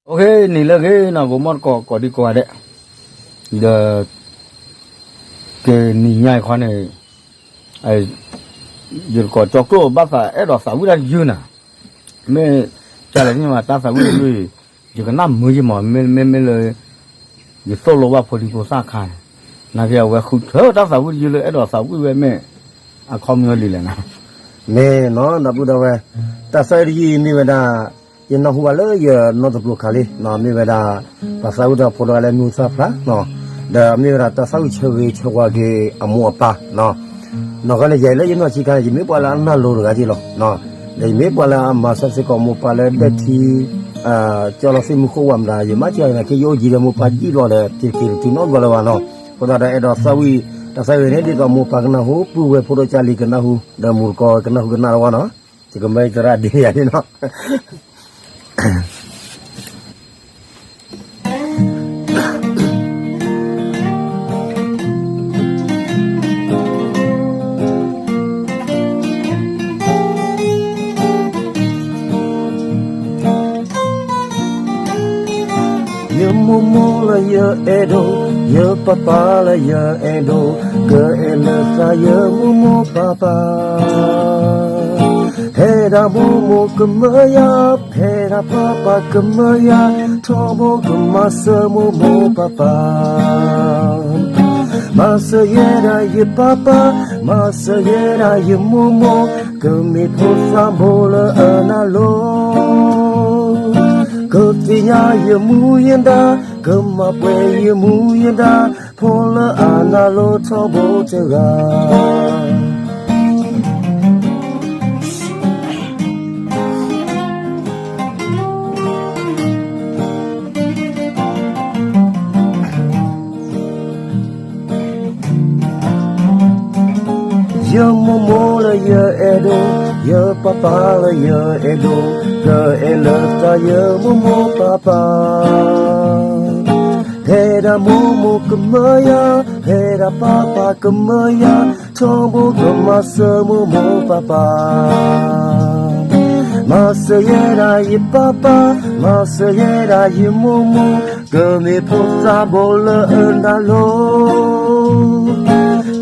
နံၤလၢအဂ့ၤနီၢ် ဂီၤမီၢ်တကိး ကိးဒံကိးဂၤဒဲး, ဒီး ကနံၤညါအံၤခီန့ၣ် ယတကိးကၠီကျိၣ်ဘၣ်သးအဲၣ်ဒိးသးဝံၣ်တၢ်ယုၢ်နၤ, မ့ၢ် ကလဲၣ်န့ၣ်မး တၢ်သးဝံၣ်တယုၢ် ယကနၣ်မုာ်ယမး မ့မ့ၢ်လၢ ယသိၣ်လိဘၣ်ဖိဒံဖိသၣ်ခါန့ၣ်, နာ်က့အဝဲဃုထၢတၢ်သးဝံၣ်တယုၢ်လၢအဲၣ်ဒိးသးဝံၣ်ဝဲမ့ၢ် အခီပညီဒ်လဲၣ်နၤ, မ့ၢ်နီၢ် ဒီပုၢ်ဒီဝဲၢ်, တၢ်သးဝံၣ်တယုၢ်အံၤမ့ၢ်ဝဲဒၣ် ယနၢ်ဟူဘၣ်လၢယနီၢ်တပျိၤခါလံ, မ့ၢ်ဝဲဒၣ် ပှၤသးဝံၣ်တၢ်ဖိတဂၤလၢမုၢ်သၣ်ဖျါ, ဒီးမ့ၢ်ဝဲဒၣ်တၢ်သးဝံၣ်ဆၢဂ့ၤဆၢဝါက့ၤအမိၢ်အပၢ်, နီၢ်ကီၢ်န့ၣ် ယၤလၢယနီၢ်ဆံးခါန့ၣ် ယမ့ၢ်ပှၤလၢအနၢ်လိၤတဂၤက့လီၤ, ဒီးယမ့ၢ်ပှၤလၢအမၤစၢၤစ့ၢ်ကီးမိၢ်ပၢ်လၢဒဲးထံ ကၠီလီၤသ့ၣ်မုၢ်ဃိဝဲမတၤ ယမၤစၢၤနာ်က့ ယအိၣ်ယံၤဒီးမိၢ်ပၢ်ဒံးဘျီဒီး တက့ၤတတုၤနီတဘျီလၢၤဘၣ်နီၢ်, အဃိသတးဒီးအဲၣ်ဒိးသးဝံၣ် တၢ်သးဝံၣ်န့ၣ် ဒ်သိးမိၢ်ပၢ်ကနၢ်ဟူ ပုၢ်ဝဲၢ်ဖိဒိၣ်ကၢ်လံၤကနၢ်ဟူ ဒီးမုၢ်တကိးကနၢ်ဟူကနၣ်တဝီနီၢ်, ယကမၢယသရၣ်ဒ်ယၤန့ၣ်နီၢ် ယမိၢ်မိၢ်လၢယအဲၣ်ဒိး, ယပၢ်ပၢ်လၢယအဲၣ်ဒိး, ကအဲၣ်လၢသးယမိၢ်မိၢ်ပၢ်ပၢ်, ဖဲဒၣ်မိၢ်မိၢ်ကမၢယၤ, ဖဲဒၣ်ပၢ်ပၢ်ကမၢယၤ, ထီဘိကမၤစၢၤမိၢ်မိၢ်ပၢ်ပၢ် မၤစၢၤယဲဒၣ်ယပၢ်ပၢ်, မၤစၢၤယဲဒၣ်ယမိၢ်မိၢ်, ကမ့ၢ်ဖိသၣ်ဘိလၢအနၢ်လိၤ, ကသ့ၣ်ညါယမူယဒါ, ကမၤပှဲၤယမူယဒါ, ဖိလၢအနၢ်လိၤထီဘိတဂၤ ယမိၢ်မိၢ်လၢယအဲၣ်ဒိး, ယပၢ်ပၢ်လၢယအဲၣ်ဒိး, ကအဲၣ်လၢသးယမိၢ်မိၢ်ပၢ်ပၢ်, ဖဲဒၣ်မိၢ်မိၢ်ကမၢယၤ, ဖဲဒၣ်ပၢ်ပၢ်ကမၢယၤ, ထီဘိကမၤစၢၤမိၢ်မိၢ်ပၢ်ပၢ် မၤစၢၤယဲဒၣ်ယပၢ်ပၢ်, မၤစၢၤယဲဒၣ်ယမိၢ်မိၢ်, ကမ့ၢ်ဖိသၣ်ဘိလၢအနၢ်လိၤ,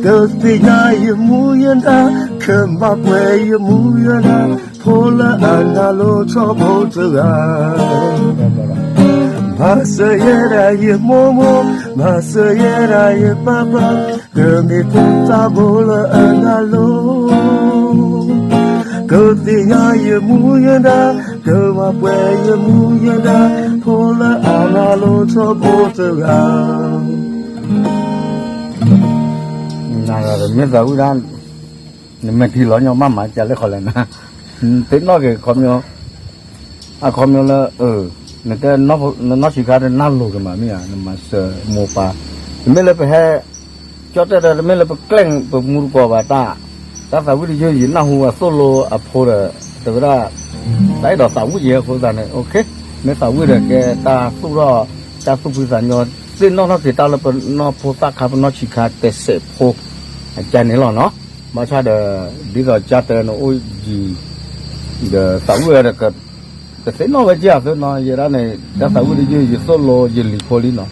ကသ့ၣ်ညါယမူယဒါ, ကမၤပှဲၤယမူယဒါ, ဖိလၢအနၢ်လိၤထီဘိတဂၤ မၤစၢၤယဲဒၣ်ယမိၢ်မိၢ်, မၤစၢၤယဲဒၣ်ယပၢ်ပၢ်, ကမ့ၢ်ဖိသၣ်ဘိလၢအနၢ်လိၤ, ကသ့ၣ်ညါယမူယဒါ, ကမၤပှဲၤယမူယဒါ, ဖိလၢအနၢ်လိၤထီဘိတဂၤ နမ့ၢ်သးဝံၣ်ဒၣ် နမ့ၢ်ထံၣ်လီၤညီဘၣ်မၤကလဲၣ်ခီလဲၣ်နၤ, သ့ၣ်နီၣ်က့ၤခီပညီ, အခီပညီလၢ နတဲ နနီၢ်ဆံးခါတနၢ်လိၤက့ၤမးမ့ၢ်ဧါ, နမၤစၢၤမိၢ်ပၢ်, တမ့ၢ်လၢပဟဲ ကၠီတဲဒီး တမ့ၢ်လၢပကျဲၣ်ပမူတကိးဘၣ်တၢ်, တၢ်သးဝံၣ်တယုၢ် ယနၢ်ဟူအသိၣ်လိအဖိဒီး တဲဝဲဒၣ် တၢ်အဲၣ်ဒိးသးဝံၣ်ယဲအဃိသတးန့ၣ် မ့ၢ်သးဝံၣ်ဒီးကဲတၢ်သူၣ်ထီၣ် တၢ်သူၣ်ဖှံသးညီ, သ့ၣ်နီၣ်ထီၣ်က့ၤတၢ်လၢပနီၢ်ဖိသၣ်ခါ ပနီၢ်ဆံးခါတဲစဲးဖိ အကါန့ၣ်လီၤနီၤ, ဘၣ်ဆၣ်ဒီး ဒ်သိးကၠီတဲနအိၣ်ယံၤ ဒီးသးဝံၣ်ဝဲဒီး ကသ့ၣ်နီၣ်ဝဲကၢ်အသးနီၤ, ယဲဒၣ်န့ၣ် တၢ်သးဝံၣ်တယုၢ် ယသိၣ်လိယလံၤဖိလံနီၤ,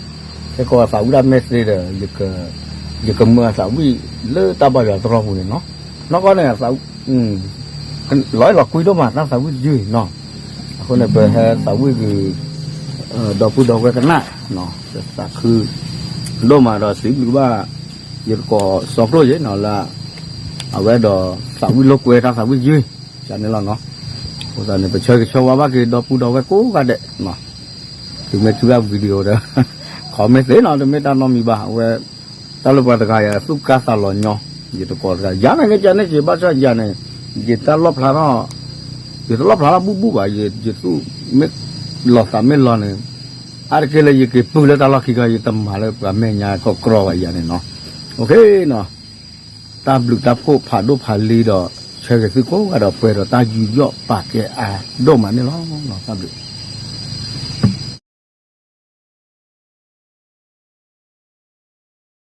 ခဲကီးသးဝံၣ်ဒၣ်မ့ၢ်သ့ဒီး ယကမၢအသးဝံၣ်လၢတၢ်ဘါယွၤတရီပူၤန့ၣ်နီၤ, နီၢ်ကီၢ်န့ၣ် လီၤအဲၣ်လီၤကွံဒိၣ်မး တၢ်သးဝံၣ်တယုၢ်နီၤ, အဃိန့ၣ် ပဟဲသးဝံၣ်က့ၤ ဒီပုၢ်ဒီဝဲၢ်ကနၣ် သးခု ဒိၣ်မးဒီးစံးဘျုးဘၣ် ယတကိးစီၤကျိၣ်ယဲနီၤလၢ အဝဲဒီးသးဝံၣ်လိာ်ကွဲတၢ်သးဝံၣ်တယုၢ် ကန့ၣ်လီၤနီၤ, အဃိသတးန့ၣ် ပဆၢဂ့ၤဆၢဝါဘၣ်က့ၤဒီပုၢ်ဒီဝဲၢ်ကိးဂၤဒဲး, တုၤမ့ၢ်ထံၣ်ဘၣ် video ဒီး comment သ့နီၤ, တမ့ၢ်တၢ်နီတမံၤဘၣ်, အဝဲ တၢ်လၢပှၤတဂၤယၤသူၣ်ကါသးလီၤညီ, ယတကိးတဂၤ ယၤန့ၣ်ကန့ၣ်က့ၤ ဘၣ်ဆၣ်ယၤန့ၣ် ယတၢ်လီၣ်ဖျါထီၣ် ယတလီၣ်ဖျါထီၣ်ဘူၣ်ဘူၣ်ဘၣ်, ယသူၣ်မ့ၢ်လီၤ သးမ့ၢ်လီၤန့ၣ် အါတက့ၢ်လၢယက့ၤပုၢ်လၢတၢ်လီၢ်ခံခါ ယတမၤလၢပှၤမဲာ်ညါကီၢ်ကြီဘၣ်ယၤန့ၣ်နီၤ, တၢ်ဘျုးတၢ်ဖှိၣ်ဖးဒိၣ်ဖးလံဒီး ဆၢဂ့ၤသုကိးဂၤဒီး ပှဲၤဒီးတၢ်ယူးယီၣ်ပာ်ကဲအါဒိၣ်မးန့ၣ်လီၤ, တၢ်ဘျုး